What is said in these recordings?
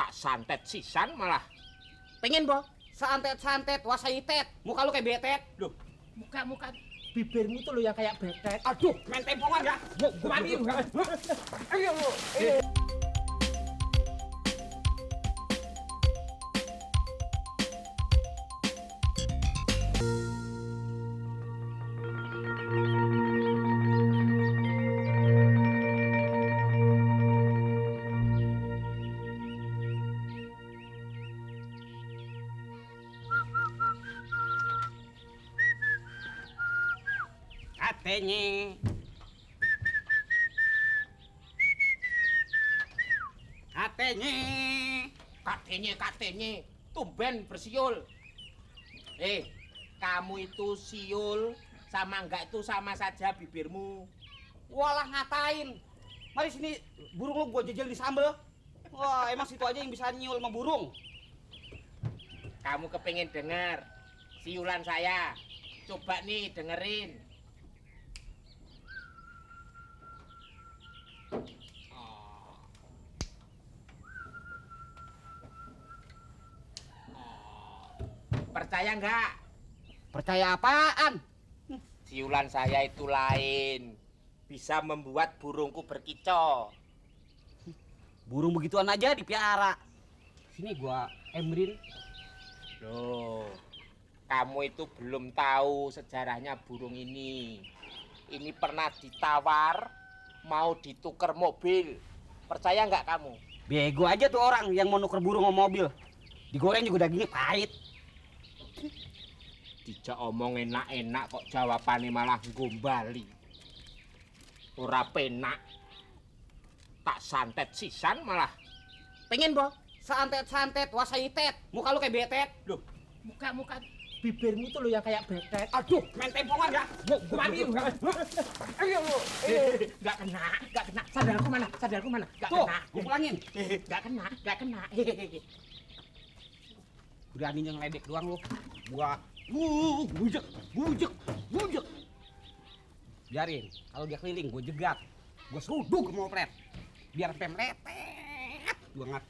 Tak santet sisan malah. Pengen, Bo? Santet-santet, wasaitet. Muka lu kayak betet. Loh, Muka bibirmu tuh lo yang kayak betet. aduh, main tempongan ya. Gua matiin. Ayo lu. Katanya, tumben bersiul. Kamu itu siul sama enggak itu sama saja bibirmu. Walah ngatain. Mari sini burung lu gua jejel di sambel. Wah, emang situ aja yang bisa nyiul sama burung. Kamu kepengen dengar siulan saya? Coba nih dengerin. Percaya enggak? Percaya apaan? Siulan saya itu lain. Bisa membuat burungku berkicau. Burung begituan aja dipiara. Sini gua emrin. Loh, kamu itu belum tahu sejarahnya burung ini. Ini pernah ditawar, mau ditukar mobil. Percaya nggak kamu? Bego aja tuh orang yang mau nuker burung sama mobil. Digoreng juga dagingnya pahit. Dijak omong enak-enak kok jawabannya malah gombali. Ora penak. Tak santet sisan malah. Pengen, Bo? Santet-santet, wasaitet. Muka lu kayak betet. Loh, Muka bibirmu tuh lo yang kayak betet. aduh, main tempongan ya. Gua matiin. Ayo lu. Nggak kena. Sadarku mana? Nggak Tuh, kena. gua pulangin. Nggak kena. Beraninya ngeledek doang lu. Gua bujek. Biarin, kalau dia keliling gua jegat. Gua seruduk ke mopret. Biar pemletet banget.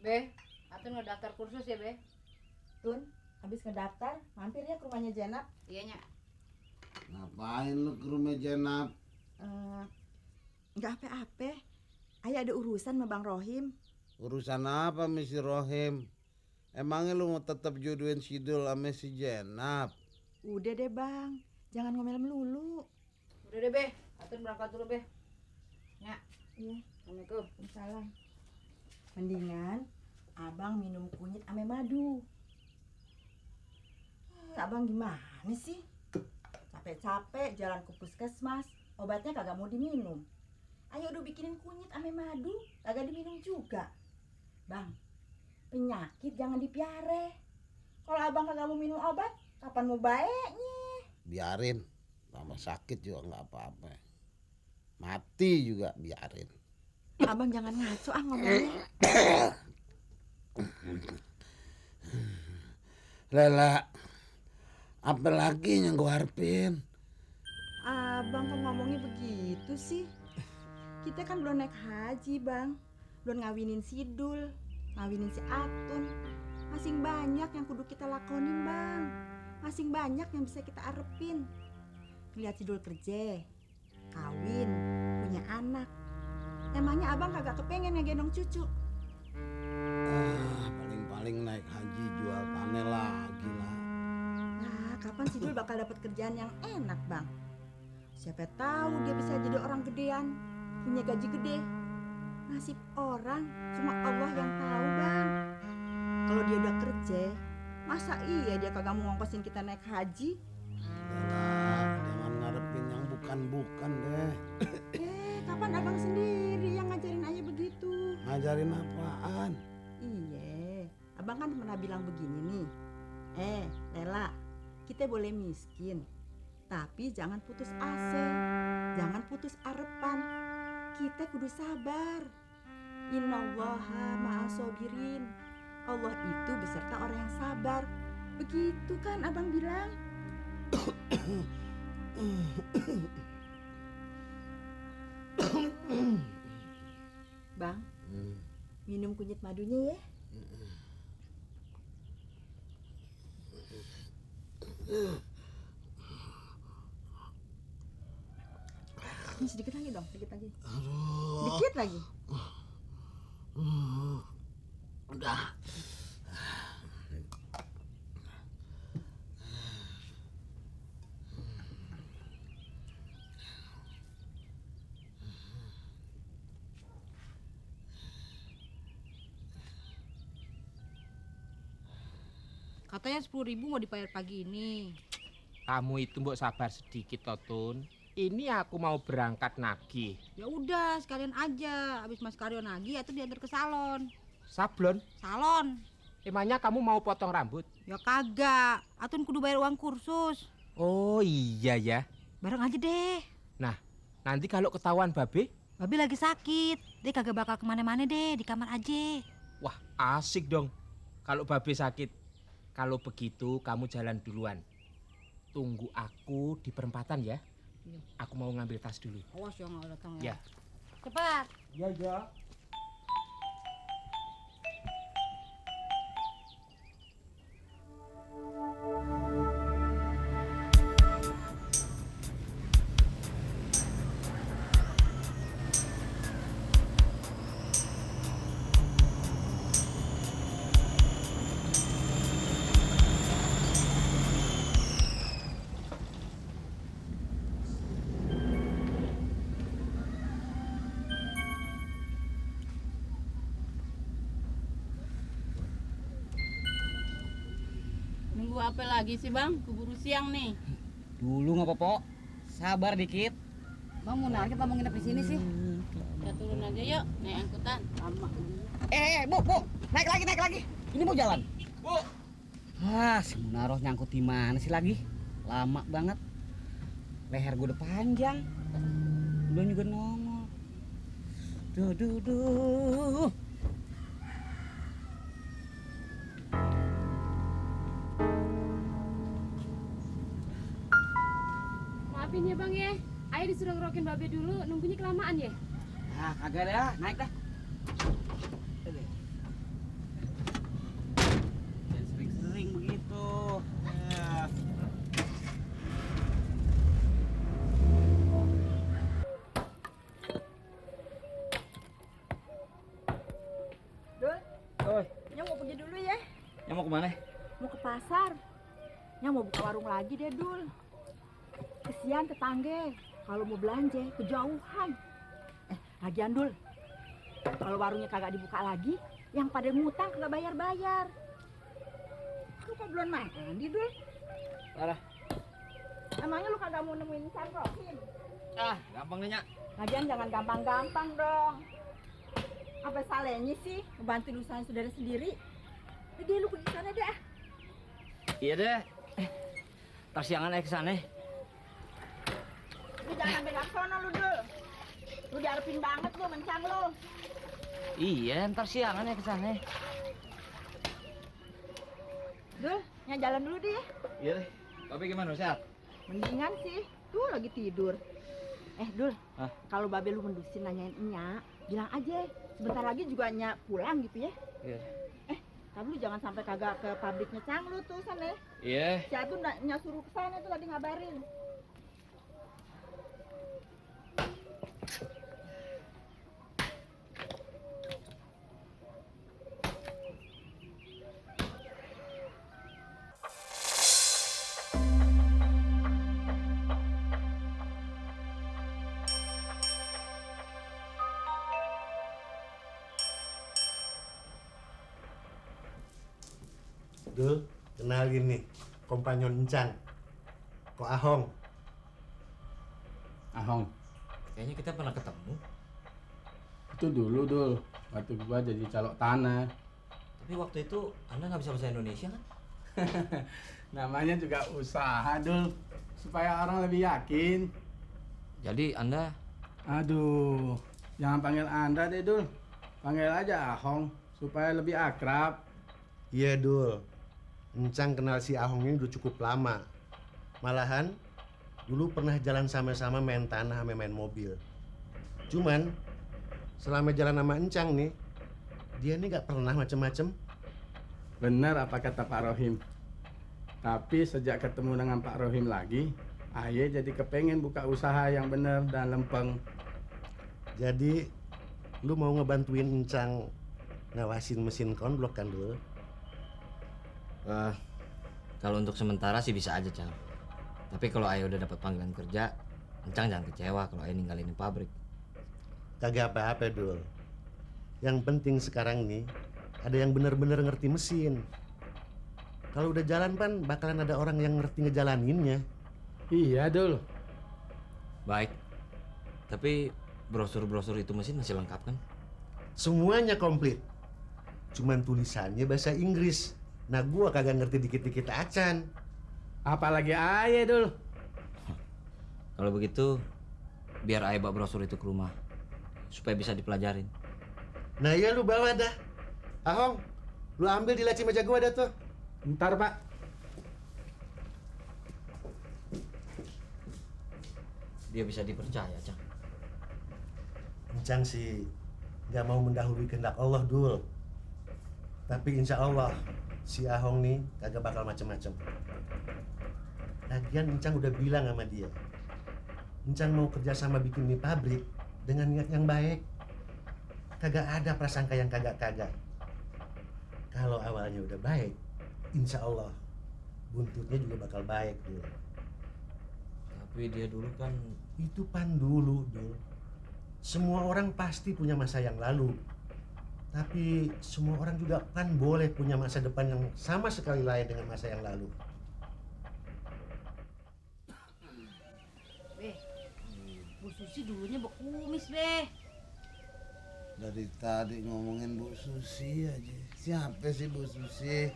Be, Atun ngedaftar kursus ya, Be? Tun, habis ngedaftar, mampir ya ke rumahnya Jenap. Iya, Nya. Ngapain lu ke rumah Jenap? Nggak apa-apa. Ayah ada urusan sama Bang Rohim. Urusan apa Misi Rohim? Emangnya lu mau tetap jodohin Sidul sama si Jenap? Udah deh Bang, jangan ngomel melulu. Udah deh, Be. Atun berangkat dulu, Be. Nya. Iya, Assalamualaikum. salam. Mendingan abang minum kunyit ame madu. Abang gimana sih? capek jalan ke puskesmas, obatnya kagak mau diminum. Ayo udah bikinin kunyit ame madu, kagak diminum juga. Bang, penyakit jangan dipiare. Kalau abang kagak mau minum obat, kapan mau baiknya? Biarin, tambah sakit juga nggak apa-apa. Mati juga biarin. Abang jangan ngaco ngomongnya. Lela, apa lagi yang gue harapin? Abang kok ngomongnya begitu sih? Kita kan belum naik haji, Bang. Belum ngawinin si Dul, ngawinin si Atun. Masing banyak yang kudu kita lakonin, Bang. Masing banyak yang bisa kita arepin. Lihat si Dul kerja, kawin, punya anak. Emangnya abang kagak kepengen ngegendong cucu? Paling-paling naik haji jual tanah lagi lah. Nah, kapan si Dul bakal dapat kerjaan yang enak, Bang? Siapa tahu dia bisa jadi orang gedean, punya gaji gede. Nasib orang cuma Allah yang tahu, Bang. Kalau dia udah kerja, masa iya dia kagak mau ngongkosin kita naik haji? Lela, jangan ngarepin yang bukan-bukan deh. Kapan abang sendiri yang ngajarin ayah begitu? Ngajarin apaan? Iya, abang kan pernah bilang begini nih. Lela, kita boleh miskin, tapi jangan putus asa, jangan putus arepan. Kita kudu sabar. Innallaha ma'asobirin. Allah itu beserta orang yang sabar. Begitu kan abang bilang? Bang, minum kunyit madunya ya. Ini sedikit lagi dong, sedikit lagi. Dikit lagi. Udah. Katanya 10.000 mau dibayar pagi ini. Kamu itu mbok sabar sedikit Totun. Ini aku mau berangkat nagih. Ya udah, sekalian aja. Habis Mas Karyo nagih atau diantar ke salon. Sablon, Salon? emangnya kamu mau potong rambut? Ya kagak. Atun kudu bayar uang kursus. Oh iya ya. Bareng aja deh. Nanti kalau ketahuan Babe, Babi lagi sakit. Dia kagak bakal kemana-mana deh, di kamar aja. wah asik dong. Kalau Babe sakit. Kalau begitu kamu jalan duluan. Tunggu aku di perempatan ya. Iya. Aku mau ngambil tas dulu. Awas ya nggak datang Ya. Cepat. Ya ya. Nunggu apa lagi sih bang? Keburu siang nih. Dulu nggak apa-apa. Sabar dikit. Bang mau narik apa mau nginep di sini sih? Kita turun aja yuk, naik angkutan. Lama. Bu, naik lagi. Ini mau jalan. Bu. Ah, si Munaroh nyangkut di mana sih lagi? Lama banget. Leher gue udah panjang. Belum juga nongol. Duh. Maafin ya bang ya, Ayah disuruh ngerokin Babe dulu, nunggunya kelamaan ya. Ah, kagak dah, naik dah. Jangan sering-sering begitu. Ya. Dul, Oi, Nya mau pergi dulu ya. yang mau kemana? Mau ke pasar. Nya mau buka warung lagi deh, Dul. Kesian tetangga kalau mau belanja kejauhan. Lagian Dul, kalau warungnya kagak dibuka lagi, yang pada ngutang kagak bayar-bayar. Lu kok belum mandi, Dul? Arah. Emangnya lu kagak mau nemuin San Rohim? Ah, gampang nih, Nyak. Lagian jangan gampang-gampang dong. Apa salahnya sih ngebantuin usaha saudara sendiri? Jadi lu pergi sana deh. Iya deh. Ntar siangan aja ke sana. Lu jangan sampai ke sono lu, Dul. Lu diarepin banget lu, mencang lu. Iya, ntar siangan aja ke sana. Dul, Nya jalan dulu deh. Iya deh. Tapi gimana, sehat? Mendingan sih, tuh lagi tidur. Dul, Hah? kalau babe lu mendusin nanyain Nya, bilang aja. Sebentar lagi juga Nya pulang gitu ya. Iya. Tapi lu jangan sampai kagak ke pabriknya Cang lu tuh sana. Iya. Si Atun Nya suruh ke sana tuh tadi ngabarin. Dul, kenalin nih, kompanyon Encang. Ko Ahong. Ahong, Kayaknya kita pernah ketemu. itu dulu Dul, waktu gua jadi calok tanah. Tapi waktu itu Anda nggak bisa bahasa Indonesia kan? Namanya juga usaha Dul, supaya orang lebih yakin. Jadi Anda Aduh, jangan panggil Anda deh Dul, panggil aja Ahong, supaya lebih akrab. Iya Dul, Encang kenal si Ahong ini udah cukup lama. Malahan, dulu pernah jalan sama-sama main tanah sama main mobil. Cuman, selama jalan sama Encang nih, dia nih gak pernah macem-macem. Benar apa kata Pak Rohim. Tapi sejak ketemu dengan Pak Rohim lagi, Aye jadi kepengen buka usaha yang benar dan lempeng. Jadi, lu mau ngebantuin Encang ngawasin mesin konblok kan Dul? kalau untuk sementara sih bisa aja, Cang. Tapi kalau Ayah udah dapat panggilan kerja, Encang jangan kecewa kalau Ayah ninggalin pabrik. Kagak apa-apa Dul. Yang penting sekarang nih, ada yang bener-bener ngerti mesin. Kalau udah jalan pan, bakalan ada orang yang ngerti ngejalaninnya. Iya Dul. Baik. Tapi brosur-brosur itu mesin masih lengkap kan? Semuanya komplit. Cuman tulisannya bahasa Inggris. Nah gua kagak ngerti dikit-dikit acan. Apalagi Aye Dul. Kalau begitu, biar Ayah bawa brosur itu ke rumah supaya bisa dipelajarin. Nah iya lu bawa dah. Ahong, lu ambil di laci meja gua dah tuh. Ntar Pak. Dia bisa dipercaya, Cang. Encang sih gak mau mendahului kehendak Allah Dul. Tapi insya Allah si Ahong nih kagak bakal macem-macem. Lagian Encang udah bilang sama dia, Encang mau kerjasama bikin mie pabrik dengan niat yang baik. Kagak ada prasangka yang kagak-kagak. Kalau awalnya udah baik, insya Allah buntutnya juga bakal baik Dul. Tapi dia dulu kan Itu pan dulu Dul. Semua orang pasti punya masa yang lalu. Tapi semua orang juga kan boleh punya masa depan yang sama sekali lain dengan masa yang lalu. Be, Bu Susi dulunya berkumis, Be. Dari tadi ngomongin Bu Susi aja. Siapa sih Bu Susi?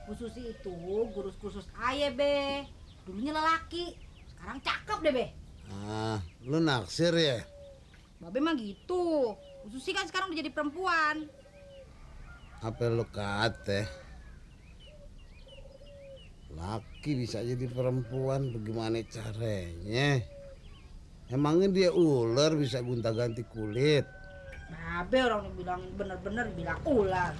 Bu Susi itu gurus kursus Aye, Be. Dulunya lelaki, sekarang cakep deh, Be. Ah, lu naksir ya? Babe mah gitu. Bu Susi kan sekarang udah jadi perempuan. Apa lu kate? Laki bisa jadi perempuan, bagaimana caranya? Emangnya dia ular bisa gonta-ganti kulit? Babe orang bilang bener-bener bilang ular.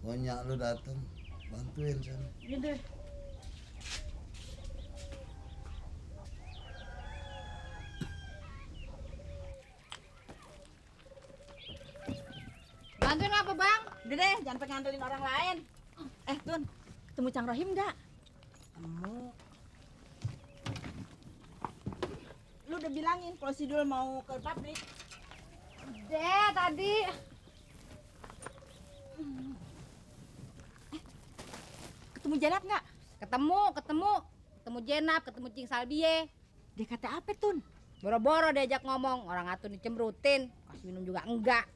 Banyak lu datang, bantuin sana. Iya deh. Bantuin apa, Bang? Udah deh, jangan pengen ngandelin orang lain. Tun, ketemu Cang Rohim nggak? Kamu Lu udah bilangin kalau si Dul mau ke pabrik. udah tadi. ketemu Jenap nggak? Ketemu Jenap, ketemu Cing Salbie. Dia kata apa, Tun? Boro-boro diajak ngomong, orang Atun dicemrutin, kasih minum juga enggak.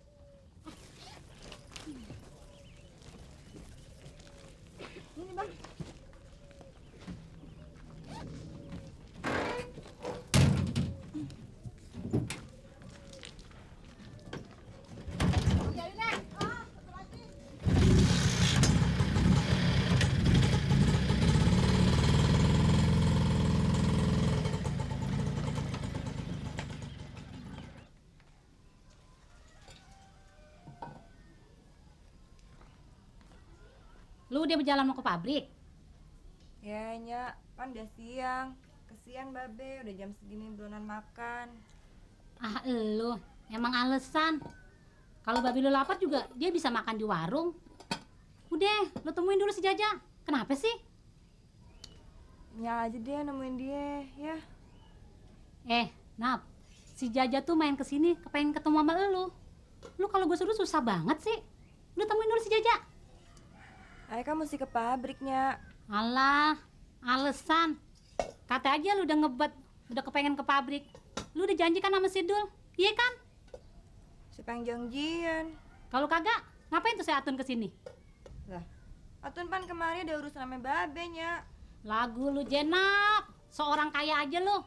Ini Bang. Lu udah berjalan mau ke pabrik? Ya, Nyak, kan udah siang. Kesian Babe, udah jam segini belonan makan. Ah, lu emang alasan. Kalau babi lu lapar juga dia bisa makan di warung. Udah, lu temuin dulu si Jaja. Kenapa sih? Nyak aja deh nemuin dia, ya. Nap, si Jaja tuh main kesini kepengen ketemu sama lu. Lu kalau gue suruh susah banget sih. Lu temuin dulu si Jaja. Ayah kan mesti ke pabrik, Nyak. Alah, alasan. Kata aja lu udah ngebet, udah kepengen ke pabrik. Lu udah janjikan sama si Dul, iya kan? Siapa yang janjian? Kalau kagak, ngapain tuh saya Atun kesini? Lah, Atun pan kemarin ada urusan sama Babe, Nyak. Lagu lu Jenap, seorang kaya aja lu.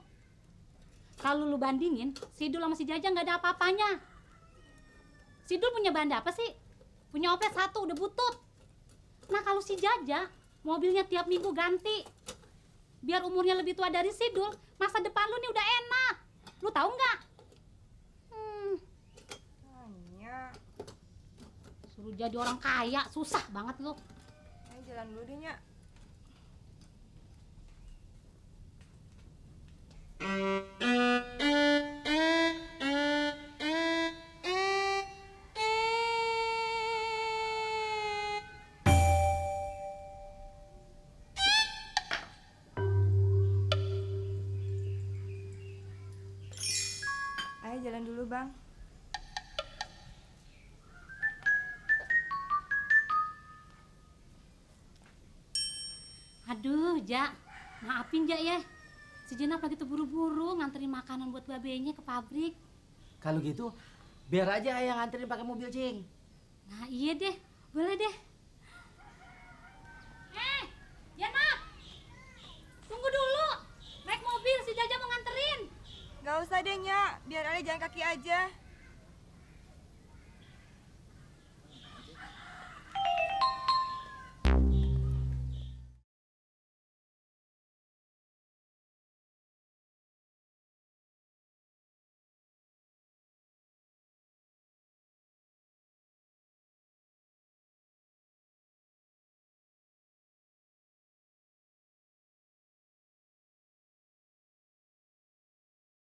Kalau lu bandingin, si Dul sama si Jaja nggak ada apa-apanya. Si Dul punya banda apa sih? Punya oplet 1 udah butut. Nah kalau si Jaja, mobilnya tiap minggu ganti. Biar umurnya lebih tua dari si Dul, masa depan lu nih udah enak. Lu tahu nggak? Nyak, Suruh jadi orang kaya, susah banget lu. ayo jalan dulu deh, Nyak. Ayo jalan dulu, Bang. Aduh, Ja, maafin Ja ya. Si Jenap lagi tuh buru-buru nganterin makanan buat babenya ke pabrik. Kalau gitu, biar aja ayah nganterin pakai mobil, Cing. Nah iya deh, boleh deh. Jenap, tunggu dulu. Naik mobil, si Jaja mau nganterin. Gak usah deh, Nyak. Biar ayah jalan kaki aja.